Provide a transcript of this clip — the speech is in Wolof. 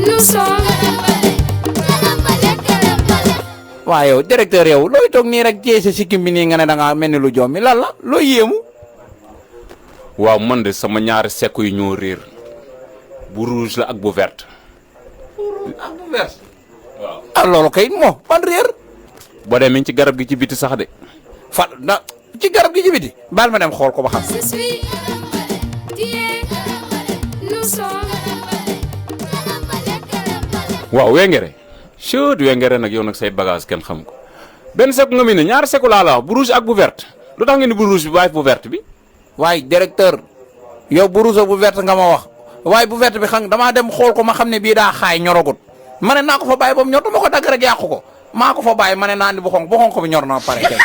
nous sommes. waaw yow directeur yow looy toog nii rek jee sa sikkim bi nii nga ne da ngaa mel ni lu jommi lan la looy yéemu. waaw man de sama ñaari sekku yu ñoo réer bu rouge la ak bu verte. ak bu verte. waaw ah loolu kay moo ban réer. boo demee ci garab gi ci biti sax de. fa na ci garab gi ci biti baal ma dem xool ko ba xam. Je suis, tu es, nous sommes. waaw wengere chut wengere nag yow nag say bagage kenn xam ko benn sekku nga mi ne ñaari sekku laa la wax bu rouge ak bu verte lu tax ngeen ni bu rouge bi bàyyi bu verte bi. waaye directeur yow bu rouge bu verte nga ma wax waaye bu verte bi xam damaa dem xool ko ma xam ne bii daa xaay ñorogut ma ne naa ko fa bàyyi ba mu ñor dama ko dagg rek yàqu ko maa ko fa bàyyi ma ne naa andi bu xonk bi ñor na pare kay.